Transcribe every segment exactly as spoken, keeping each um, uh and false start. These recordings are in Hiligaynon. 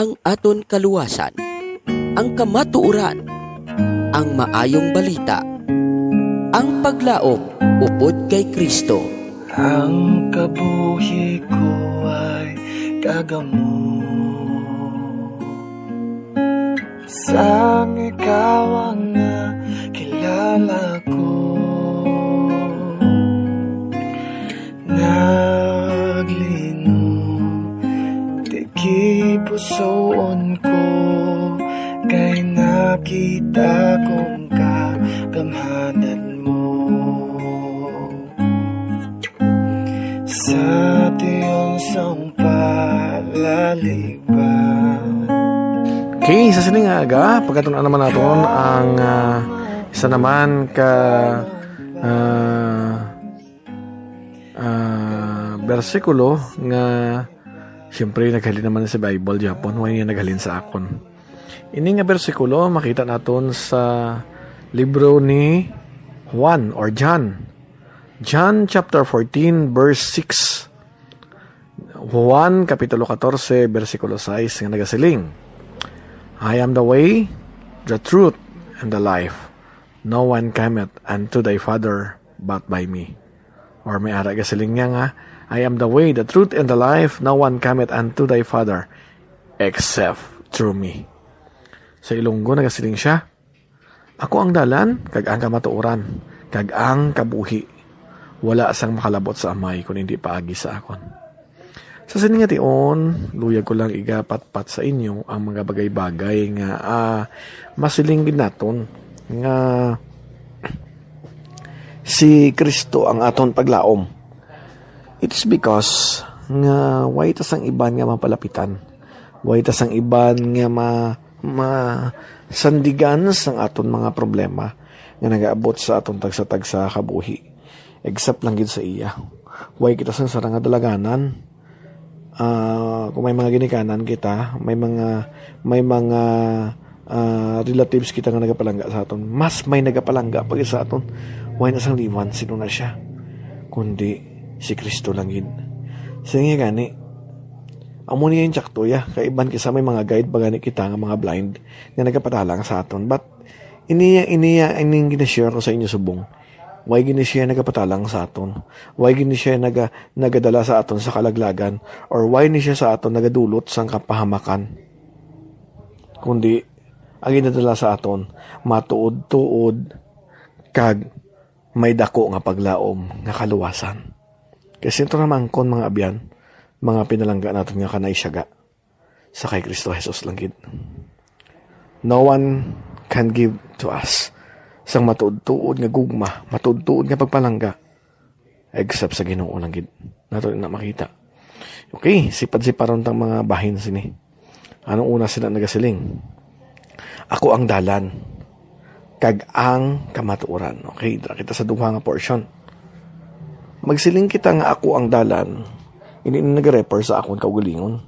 Ang aton kaluwasan, ang kamatuoran, ang maayong balita, ang paglaom upod kay Kristo. Ang kabuhi ko ay kagamo. Sang ikaw ang nakilala ko. Naglinom, tigi pusoon ko, kay nakita kong kagamhanan mo. Sa tuyon sang palaligban. Okay, sa sining aga, pagkatun-an naman naton ang, ah, isa naman ka, ah, ah, bersikulo nga, siyempre, naghalin naman sa Bible gihapon, wala niya naghalin sa akon. Ini nga bersikulo makita naton sa libro ni Juan or John. John chapter fourteen, verse six. Juan kapitulo katorse, bersikulo sais, nga nagasiling, "I am the way, the truth, and the life. No one cometh unto thy Father but by me." Or may ara gasiling niya nga, "I am the way, the truth, and the life. No one cometh unto thy Father except through me." Sa Ilonggo, nagasiling siya, "Ako ang dalan, kag ang kamatuoran, kag ang kabuhi. Wala sang makalabot sa Amay kun indi paagi sa akon." Sa sini nga tion, luyag ko lang igapatpat sa inyo ang mga bagay-bagay nga, ah, masiling gid naton nga si Kristo ang aton paglaom. It is because nga way ta sang iban nga mapalapitan, way ta sang iban nga ma-, masandigan sang aton mga problema nga nagaabot sa aton tagsa-tagsa kabuhi, except lang gid sa iya. Way kita sang sarang nga dalaganan. Ah, kung may mga ginikanan kita, may mga, may mga, ah, relatives kita nga nagapalangga sa aton, mas may nagapalangga pa gid sa aton. Way na sang liwan, sino na siya? Kundi si Kristo lang gid. Sa nga gani, amo niya yung tsakto, ya. Kay iban kisa may mga guide pa gani kita nga mga blind nga nagapatalang sa aton. But, iniya, iniya, ining gina-share ko sa inyo subong. Why gini siya nagapatalang sa aton? Why gini siya naga-, nagadala sa aton sa kalaglagan? Or why ni siya sa aton nagadulot sang kapahamakan? Kundi, ang ginadala sa aton, matuod-tuod kag may dako nga paglaom nga kaluwasan. Kay sentro na maangkon, mga abyan, mga pinalangga naton nga kanay siyaga sa kay Kristo Jesus lang gid. No one can give to us sang matuod-tuod nga gugma, matuod-tuod nga pagpalangga, except sa Ginoo lang gid. Nato na makita. Okay, sipad-siparon tang mga bahin sini. Anong una sila nagasiling? "Ako ang dalan, kag ang kamatuoran." Okay, dira kita sa duha nga portion. Magsiling kita nga "Ako ang dalan," hindi na nag-refer sa akon kaugalingon.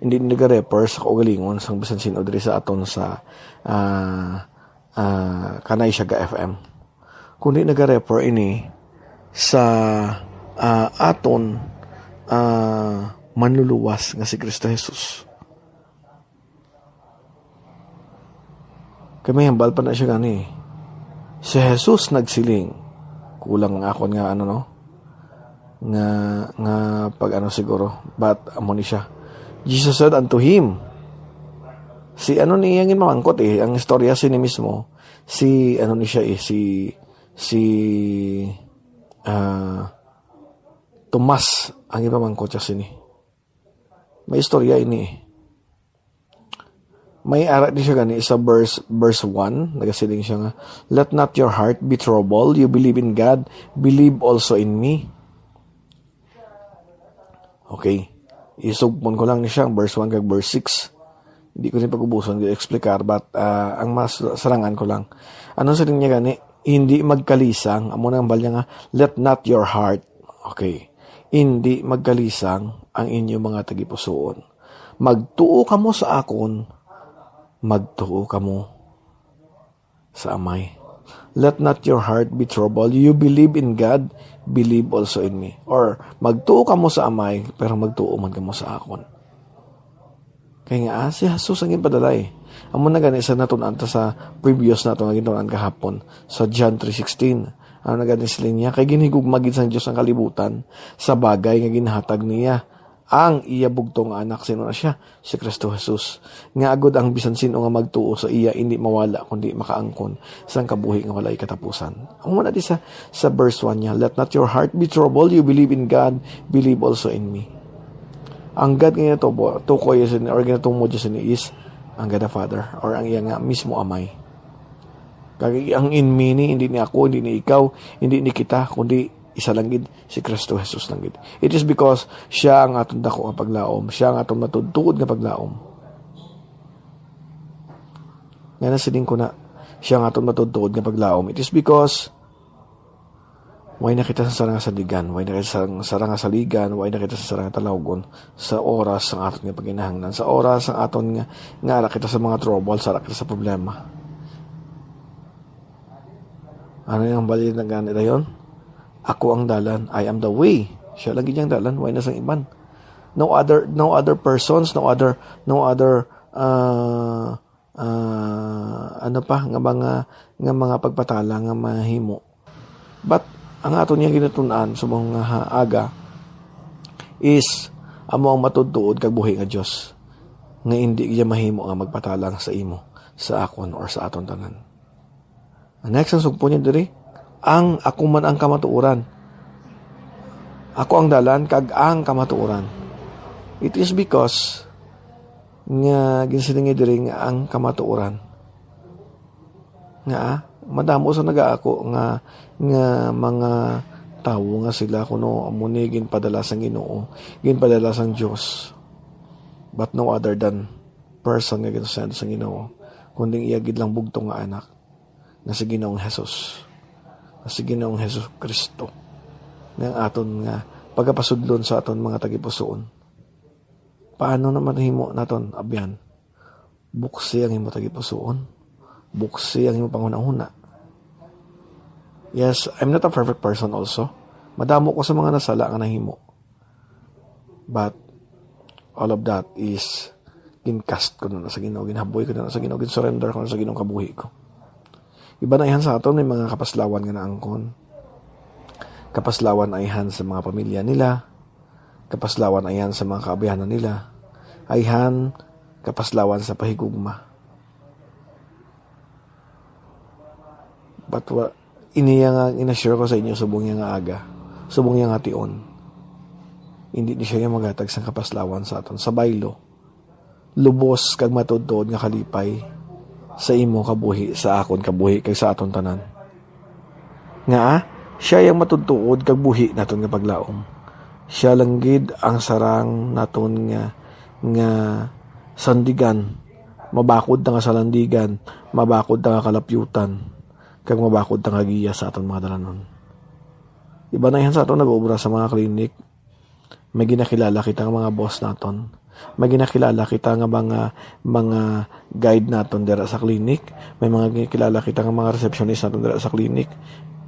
Hindi na nag-refer sa kaugalingon sang bisan sino diri sa aton sa, ah, ah, kanay siya ga F M. Kundi nag-refer ini sa, ah, aton, ah, manluluwas nga si Kristo Jesus. Kay may hambal pa na siya gani. Si Jesus nagsiling, kulang ang akon nga ano, no? Nga, nga pag ano siguro, but amo ni siya. Jesus said unto him, si ano ni yang mamangkot eh, ang istorya sini mismo, si ano ni siya eh, si, si, ah, Tomas ang ipamangkot siya sini. May istorya ini eh. May ara din siya gani sa verse, verse one, nagasiling siya nga, "Let not your heart be troubled. You believe in God, believe also in me." Okay. Isugpon ko lang ni siya, verse one kag verse six. Hindi ko ni pag-ubuson, explicar, but, ah, ang mas sarangan ko lang. Ano sa niya gani? Hindi magkalisang. Amo na ang balya nga, "Let not your heart." Okay. "Hindi magkalisang ang inyo mga tagipusoon. Magtuo kamo sa akon, magtuo kamo sa Amay. Let not your heart be troubled. You believe in God, believe also in me." Or, "Magtuo kamo sa Amay, pero magtuo man kamo sa akon." Kay nga, ah, si Jesus ang ginpadala, eh. Amo na gani sa natun-an ta sa previous nato nga gintun-an kahapon, sa John three sixteen. Ano na gani siling niya? "Kay ginhigugma gid sang Dios ang kalibutan sa bagay nga ginhatag niya ang iya bugtong nga Anak." Sino na sia? Si Cristo Jesus. Nga agod ang bisan sin-o nga magtuo sa iya indi mawala, kundi makaangkon sang kabuhi nga walay katapusan. Amo na di sa, sa verse one niya, "Let not your heart be troubled. You believe in God, believe also in me." Ang God nga ginatubo-, tukoy sini, or ginatumod sini is ang God the Father, or ang iya nga mismo Amay. Kag ang "in me" ni, hindi ni ako, hindi ni ikaw, hindi ni kita, kundi isa lang gid, si Cristo Jesus lang gid. It is because siya ang aton dako nga paglaom, siya ang aton matuod-tuod nga paglaom. Nga nasiling ko na, siya ang aton matuod-tuod nga paglaom. It is because way na kita sa sarang nga saligan, way na kita sa sarang nga saligan, way na kita sa sarang nga talawgon sa oras sang aton nga pagkinahanglan, sa oras sang aton nga, nga ara kita sa mga trouble, sa ara kita sa problema. Ano yung bali na gani dayon? "Ako ang dalan, I am the way." Siya lang gid ang dalan, way na sang iban. No other, no other persons, no other, no other, ah, ah, ano pa, nga mga, nga mga pagpatala nga mahimo. But ang aton nga ginatun-an sa mga ha-, aga is amo ang matuod-tuod kag buhi nga Dios, nga indi iya mahimo nga magpatala sa imo, sa akon, or sa aton tanan. Ang next, ang sugpo niya diri, "Ang ako man ang kamatuoran." "Ako ang dalan kag ang kamatuoran." It is because nga ginsiling niya diri nga ang kamatuoran. Nga, ah, madamo sa nagaako nga, nga mga tawo nga sila kuno amo ni ginpadala sang Ginoo, ginpadala sang Dios. But no other than person nga ginsend sang Ginoo, kundi iya gid lang bugtong nga Anak, nga si Ginoong Jesus, nga si Ginoong Jesus Cristo, nga ang aton nga pagapasudlon sa aton mga tagipusoon. Paano naman himo naton, abyan? Buksi ang imo tagipusoon. Buksi ang imo panghunahuna. Yes, I'm not a perfect person also. Madamo ko sa mga nasala nga nahimo. But all of that is gincast ko na sa Ginoo, ginhaboy ko na sa Ginoo, ginsurrender ko na sa Ginoo kabuhi ko. Iban ayhan sa aton may mga kapaslawan nga naangkon. Kapaslawan ayhan sa mga pamilya nila. Kapaslawan ayhan sa mga kaabyanan nila. Ayhan, kapaslawan sa pahigugma. But wa-, ini iya nga ina-share ko sa inyo subong iya nga aga, subong iya nga tion. Hindi ni siya yung maghatag sang kapaslawan sa aton. Sa baylo, lubos kag matuod-tuod nga kalipay sa imo kabuhi, sa akon kabuhi, kag sa aton tanan. Nga, ah, siya yang matuod-tuod kag buhi naton nga paglaom. Siya lang gid ang sarang naton nga, nga sandigan, mabakod ta nga salandigan, mabakod ta nga kalapyutan, kag mabakod ta nga giya sa aton mga dalanon. Iban ayhan sa aton nag-uubra sa mga klinik, may ginakilala kita nga mga boss naton. May ginakilala kita nga mga, mga guide naton dira sa clinic. May mga ginakilala kita nga mga receptionist naton dira sa clinic.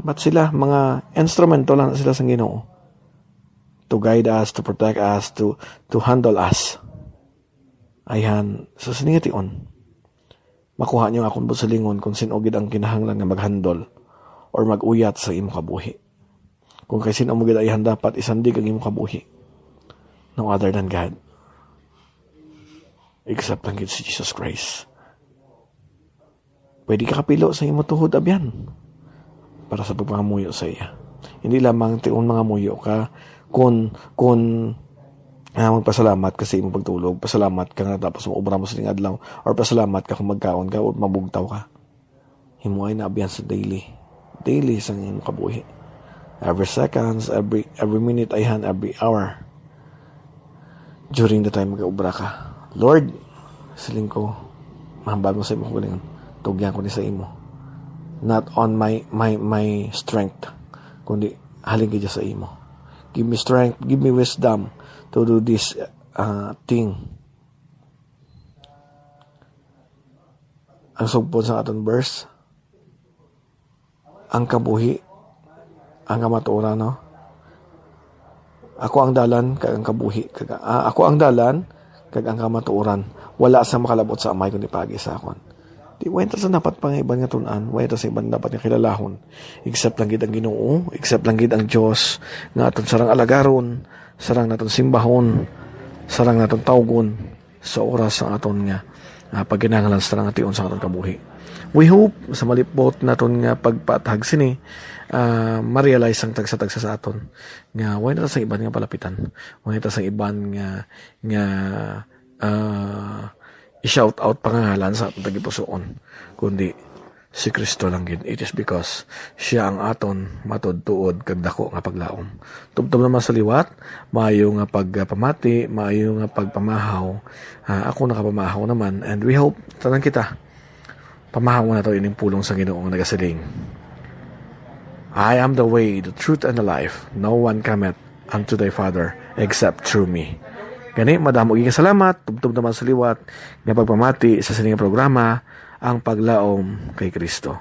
But sila, mga instrumento lang sila sa Ginoo. To guide us, to protect us, to, to handle us. Ayhan, sa sini nga tion, makuha niyo akon busilingon kung sin-o gid ang kinahanglan nga mag-handle or mag-uyat sa imo kabuhi. Kung kay sin-o mo gid ayhan dapat isandig ang imo kabuhi. No other than God. Except lang gid si Jesus Christ. Pwede ka kapilo sa imo tuhod, abyan, para sa pagpangamuyo sa iya. Hindi lamang tion mangamuyo ka kun, kun, ah, magpasalamat ka sa imong pagtulog, pasalamat ka nga tapos mo obra mo sa ning adlaw, or pasalamat ka kung magkaon ka o mabugtaw ka. Himuay na abyan sa daily. Daily sa imong kabuhi. Every seconds, every, every minute ayhan, every hour. During the time mag-obra ka. Lord, siling ko, mahambal mo sa imong kaugalingon, tugyan ko ni sa imo. Not on my, my, my strength, kundi halin gid sa imo. Give me strength, give me wisdom to do this, uh, thing. Ang sugpon sa aton verse, ang kabuhi, ang kamatuoran, no? Ako ang dalan, kag ang kabuhi, kag, ah, ako ang dalan, kag ang kamatuoran wala sa makalab-ot sa Amay kundi paagi sa akon. Di, way ta sa dapat pangaiban nga tun-an, way ta sa iban dapat nga kilalahon, except lang gid ang Ginoo, except lang gid ang Dios nga aton sarang alagaron, sarang naton simbahon, sarang naton tawgon sa oras sang aton nga, ah, pagkinahanglan sa tanang tion sa aton kabuhi. We hope sa malipot naton nga pagpatag sini, ah, ma-realize sang tagsa-tagsa sa aton nga way na ta sang iban nga palapitan, way na ta sang iban nga, nga, ah, i-shout out pangalan sa aton tagipusoon, kundi si Cristo lang gid. It is because siya ang aton matuod-tuod kag daku nga paglaom. Tubtob naman sa liwat, maayo nga pagpamati, maayo nga pagpamahaw. Ah, ako nakapamahaw naman, and we hope tanan kita pamahaw nato ining pulong sa Ginoo nga nagasiling, "I am the way, the truth, and the life. No one cometh unto thy Father except through me." Gani, madamo gid nga salamat, tubtob naman sa liwat nga pagpamati sa sining programa, Ang Paglaom kay Cristo.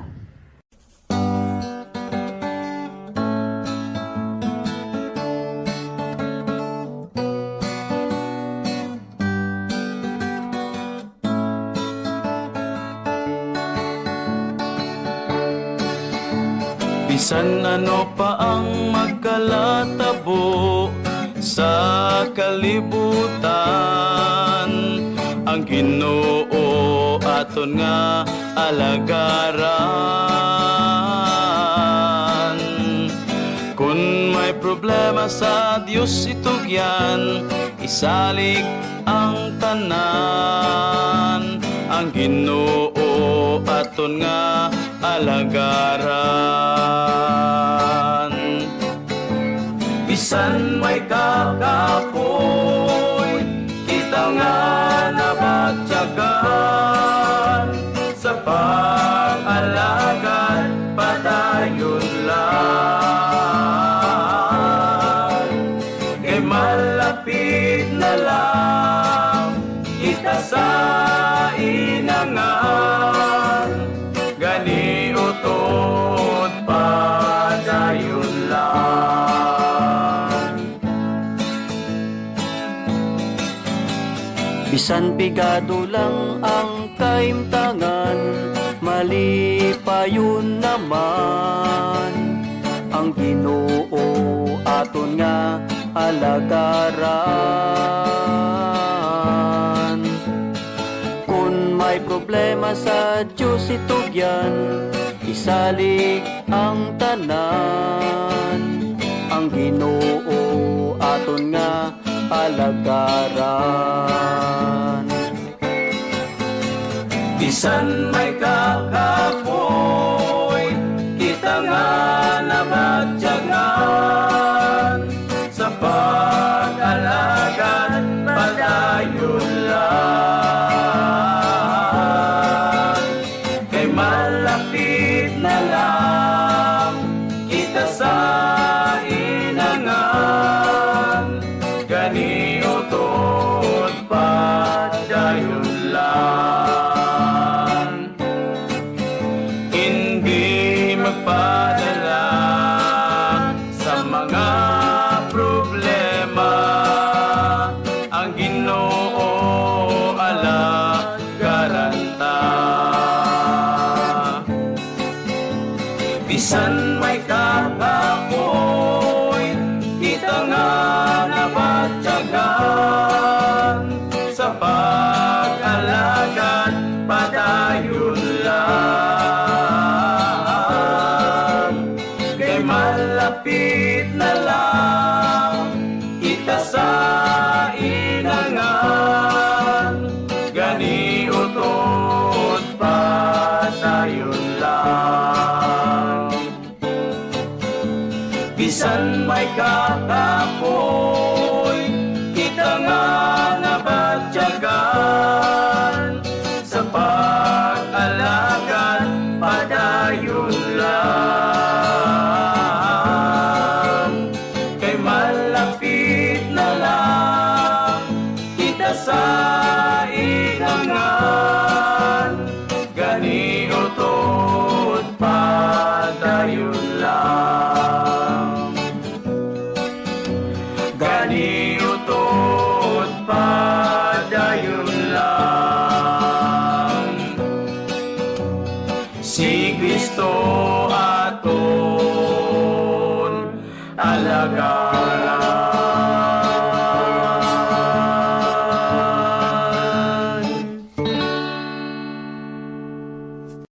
Bisan ano pa ang magkalatabo sa kalibutan, ang Ginoo aton nga alagaran. Kun may problema, sa Dios itugyan, isalig ang tanan. Ang Ginoo aton nga alagaran. Bisan may kakapoy, kita nga nabatyagan, sa pag-alagad padayon lang. Kay malapit na lang kita sa inangan, gani utod padayon lang. Bisan pigado lang ang kaimtangan, malipayon naman. Ang Ginoo aton nga alagaran. Kun may problema, sa Dios itugyan, isalig ang tanan. Ang Ginoo aton nga alagaran. Bisan may kakapoy, kita nga nabatyagan, sa pag-alagad padayon lang. Kay malapit na lang kita sa inangan, gani utod padayon lang. Si Cristo aton alagad.